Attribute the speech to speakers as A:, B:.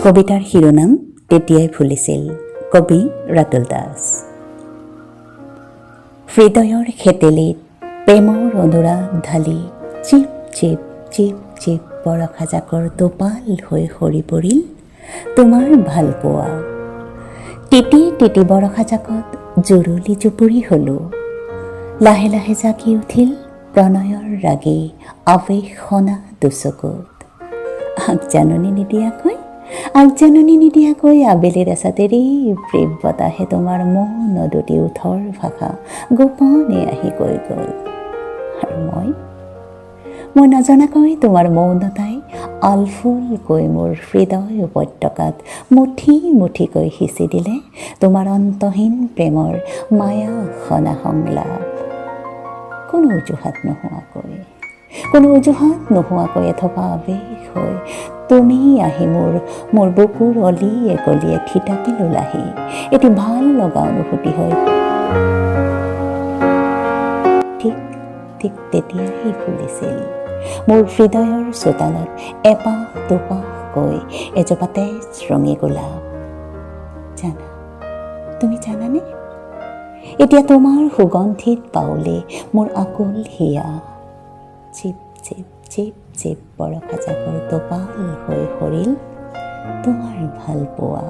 A: কবিতাৰ শিৰোনাম তেতিয়াই ফুলিছিল, কবি ৰাতুল দাস। হৃদয়ৰ শেতেলিত প্ৰেমৰ অনুৰাগ ঢালি চিপ চিপ চিপ চিপ বৰষা জাকৰ টোপাল হৈ সৰি পৰিল তোমাৰ ভালপোৱা। তিতি তিতি বৰষা জাকত জুৰুলি জুপুৰি হলোঁ। লাহে লাহে জাগি উঠিল প্ৰণয়ৰ ৰাগে আৱেশনা দুচকুত। আগজাননী নিদিয়াকৈ, আগজাননী নিদিয়াকৈ আবেলিৰ এছাতেৰেই প্ৰেম বতাহে তোমাৰ মৌন দুটি ওঠৰ ভাষা গোপনে আহি কৈ গ'ল। আৰু মই নজনাকৈ তোমাৰ মৌনতাই আলফুলকৈ মোৰ হৃদয় উপত্যকাত মুঠি মুঠিকৈ সিঁচি দিলে তোমাৰ অন্তহীন প্ৰেমৰ মায়া সনা সংলাপ। কোনো অজুহাত নোহোৱাকৈ, কোনো অজুহাত নোহোৱাকৈ এথোপা আৱেগ হৈ তুমি আহি মোৰ বুকুৰ অলিয়ে গলিয়ে থিতাপি ল'লাহি এটি ভাল লগা অনুভূতি হৈ। ঠিক ঠিক তেতিয়াই ফুলিছিল মোৰ হৃদয়ৰ চোতালত এপাহ দুপাহকৈ এজোপা তেজ ৰঙী গোলাপ। জানা, তুমি জানানে, এতিয়া তোমাৰ সুগন্ধিত বাউলে মোৰ আকুল হিয়া। চিপ চিপ চিপ চিপ বৰষা জাকৰ টোপাল হৈ সৰিল তোমাৰ ভালপোৱা।